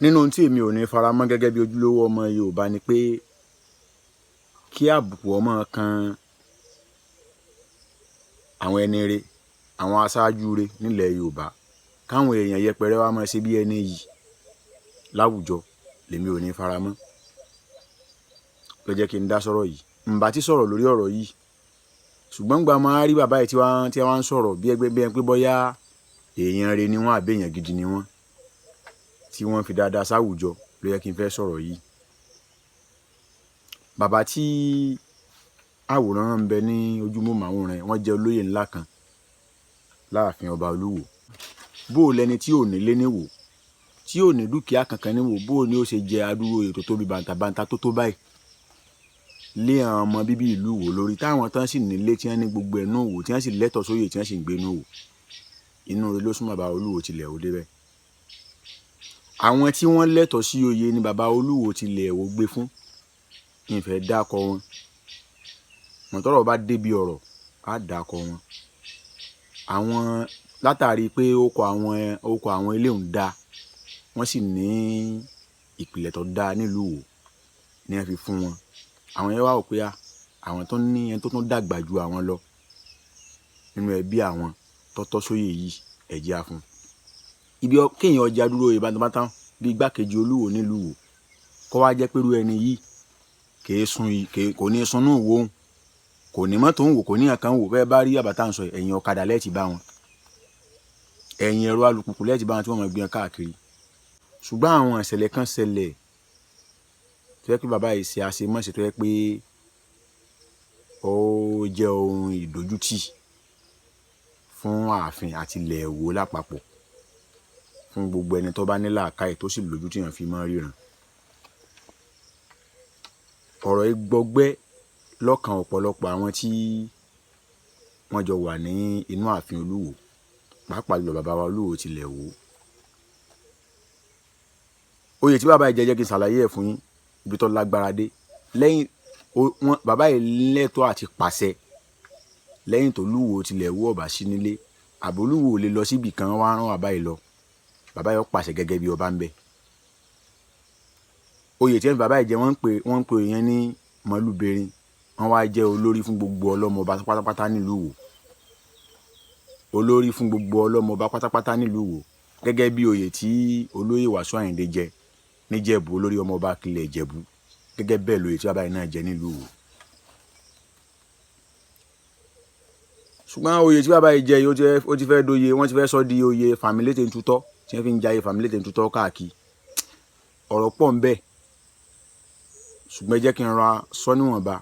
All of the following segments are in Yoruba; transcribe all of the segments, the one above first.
Nínú ohun tí èmi ò ní faramọ́ gẹ́gẹ́ bí ojúlówó ọmọ Yorùbá ni pé kí àbùkù ọmọ kan àwọn ẹni re, àwọn aṣáájú re nílẹ̀ Yorùbá, káwọn èèyàn yẹpẹrẹ wá máa ṣe bí ẹni yìí láwùjọ, lèmi ò ní faramọ́. Ló jẹ́ kí n dá sọ̀rọ̀ yìí. Ǹbá ti sọ̀rọ̀ lórí ọ̀rọ̀ yìí, ṣùgbọ́n gba máa rí bàbá yìí tí wọ́n ń sọ̀rọ̀ bí ẹgbẹ́ bí ẹni pé bóyá èèyàn re ni wọ́n àbí èèyàn gidi ni wọ́n, tí wọ́n fi dáadáa sáwùjọ, ló yẹ kí n fẹ́ sọ̀rọ̀ yìí. Bàbá tí àwòrán ń bẹ ní ojúmọ́ màwòrán, wọ́n jẹ́ olóyè ńlá kan láàfin ọba Olúwo. Bó o lẹni tí ò nílé níwò, tí ò ní dúkìá kankan níwò, bó o ní ó ṣe jẹ adúrú oyè tó tóbi bàǹtàbàǹtà tó tó báyìí lé àwọn ọmọ bíbí ìlú Ìwó lórí, táwọn tán sì nílé, tí wọ́n ní gbogbo ẹ̀ nù Ìwó, tí wọ́n sì lẹ́tọ̀ọ́ sóyè, tí wọ́n sì ń gbé nù Ìwó? Inú rẹ̀ ló sún bàbá Olúwo tilẹ̀ Ìwó débẹ̀. Àwọn tí wọ́n lẹ́tọ̀ọ́ sí oyè ni bàbá Olúwo tilẹ̀ Ìwó gbé fún. Ìfẹ́ dákọ wọn mọ̀tọ́rọ̀ bá débi ọ̀rọ̀ á dákọ wọn. Àwọn látàrí pé ó kọ àwọn ilé òun dáa, wọ́n sì ní ìpìlẹ̀ tó dáa nílùú Ìwó ní wọ́n fi fún wọn. Àwọn yẹn wá wò pé àwọn tó ní ẹni tó tún dàgbà ju àwọn lọ nínú ẹbí àwọn tọ́tọ́ sóyè yìí, ẹ̀jẹ̀ á fún ibi kéèyàn ọjà dúró oyè bàtàbàtà bíi igbákejì Olúwo nílùú Ìwó, kó wá jẹ́ pé irú ẹni yìí kìí sun, kò ní sunú Ìwó, òun kò ní mọ́tò ń wò, kò ní nǹkan wò. Bẹ́ẹ̀ bá rí àbàtà ń sọ, ẹ̀yìn ọ̀kadà lẹ́ẹ̀tì bá wọn, ẹ̀yìn ẹ̀rọ alùpùpù lẹ́ẹ̀tì bá wọn tí wọ́n máa gbé wọn káàkiri. Ṣùgbọ́n àwọn ìṣẹ̀lẹ̀ kan ṣẹlẹ̀ tó yẹ pé bàbá yìí ṣe àṣemọ́ṣe, tó yẹ pé ó jẹ́ ohun ìdójútì fún ààfin àti ilẹ̀ Ìwó lápapọ̀, fún gbogbo ẹni tó bá ní làákàyè tó sì lójú tí èèyàn fi máa ríran. Ọ̀rọ̀ yìí gbọgbẹ́ lọ́kàn ọ̀pọ̀lọpọ̀ àwọn tí wọ́n jọ wà ní inú ààfin Olúwo, pàápàá jùlọ bàbá wa Olúwo tilẹ̀ Ìwó. Oyè tí bàbá yìí jẹ́, jẹ́ kí n ṣàlàyé ẹ̀ fún yín ibi tó lágbára dé. Lẹ́yìn wọn, bàbá yìí lẹ́tọ̀ọ́ àti pàṣẹ lẹ́yìn tó Olúwo tilẹ̀ Ìwó ọ̀bà sí nílé, àbí Olúwo lè lọ síbì kan wá rán bàbá yìí lọ, bàbá yìí ó pàṣẹ gẹ́gẹ́ bí ọba ń bẹ. Oyè tí bàbá yìí jẹ́, wọ́n ń pè oyè yẹn ní Mọ̀lúbẹ̀rin. Wọ́n wá jẹ́ olórí fún gbogbo ọlọ́mọba pátápátá nílùú Ìwó, olórí fún gbogbo ọlọ́mọba pátápátá nílùú Ìwó, gẹ́gẹ́ bí oyè tí olóyè Wàsíù Àyìndé jẹ níjẹ̀bú, olórí ọmọọba kílẹ̀ Ìjẹ̀bú. Gẹ́gẹ́ bẹ́ẹ̀ lóyè tí bàbá yìí náà jẹ nílùú Ìwó. Ṣùgbọ́n oyè tí bàbá yìí jẹ yìí, ó ti fẹ́ dóye, wọ́n ti fẹ́ sọ di oyè fàmílétè ń tutọ́, tí wọ́n fi ń jayé fàmílétè ń tutọ́ káàkiri. Ọ̀rọ̀ pọ̀ ń bẹ, ṣùgbọ́n ẹ jẹ́ kí n ra sọ níwọ̀nba.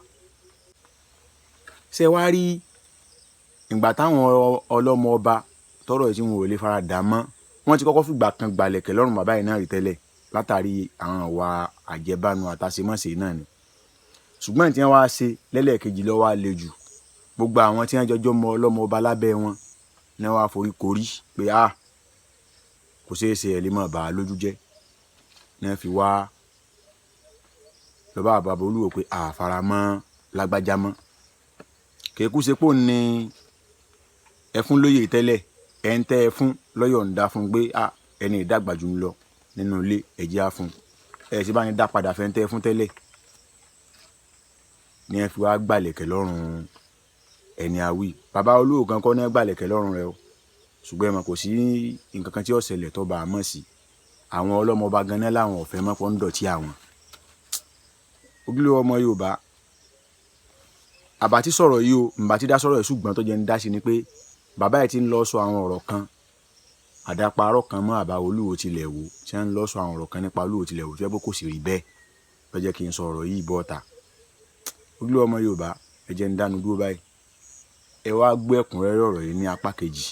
Ṣé wàá rí ìgbà táwọn ọlọ́mọ ọba tọrọ tí wọn ò lè fara dà mọ́, wọ́n ti kọ́kọ́ fìgbà kan gbàlẹ̀kẹ̀ lọ́rùn bàbá yìí náà rí tẹ́lẹ̀ látàrí àwọn ìwà àjẹbánu àtàṣemọ́ṣe náà ni. Ṣùgbọ́n tí wọ́n wá ṣe lẹ́lẹ́kejì ló wá le jù. Gbogbo àwọn tí wọ́n jọjọ́ mọ ọlọ́mọ ọba lábẹ́ wọn ní wọ́n wá forí korí pé a kò ṣeé ṣe, ẹ̀ lè mọ̀ bà á lójú jẹ́, ní wọ́n fi wá lọ́ba bàbá Olúwo pé àfaramọ́ lágbájá mọ́. Kèékú ṣe pò ní ẹfún lóye tẹ́lẹ̀, ẹ̀ ń tẹ́ ẹ fún lọ́yọ̀ ń dá fún pé ẹni ìdàgbà jù ń lọ nínú ilé, ẹ̀jẹ̀ á fún ẹ̀ ṣe bá ní dá padà fẹ́ ń tẹ́ ẹ fún tẹ́lẹ̀, ní ẹ fi wá gbàlẹ̀kẹ̀ lọ́rùn ẹni àwí. Bàbá Olúwo kan kọ́ ní gbàlẹ̀kẹ̀ lọ́rùn rẹ o, ṣùgbọ́n ẹ mọ̀ kò sí nǹkan kan tí ó ṣẹlẹ̀ tó bá a mọ̀ sí. Àwọn ọlọ́mọba ganan láwọn ọ̀fẹ́ mọ́pọ́ ń dọ̀tí àwọn ojúlówó ọmọ Yorùbá. Àbá tí sọ̀rọ̀ yìí o, ǹbá tí dá sọ̀rọ̀ yìí, ṣùgbọ́n tó jẹ́ ń dá sí ni pé bàbá yìí ti ń lọ sọ àwọn ọ̀rọ̀ kan, àdàparọ́ kan mọ́ àbá Olúwo tilẹ̀ Ìwó, tí wọ́n ń lọ sọ àwọn ọ̀rọ̀ kan nípa Olúwo tilẹ̀ Ìwó tí wọ́n pé kò sì rí bẹ́ẹ̀, ló jẹ́ kí n sọ ọ̀rọ̀ yìí bọ́ta. Ojúlówó ọmọ Yorùbá, ẹ jẹ́ ń dánu dúró báyìí. Ẹ wá gbọ́ ẹ̀kúnrẹ́rẹ́ ọ̀rọ̀ yìí ní apá kejì.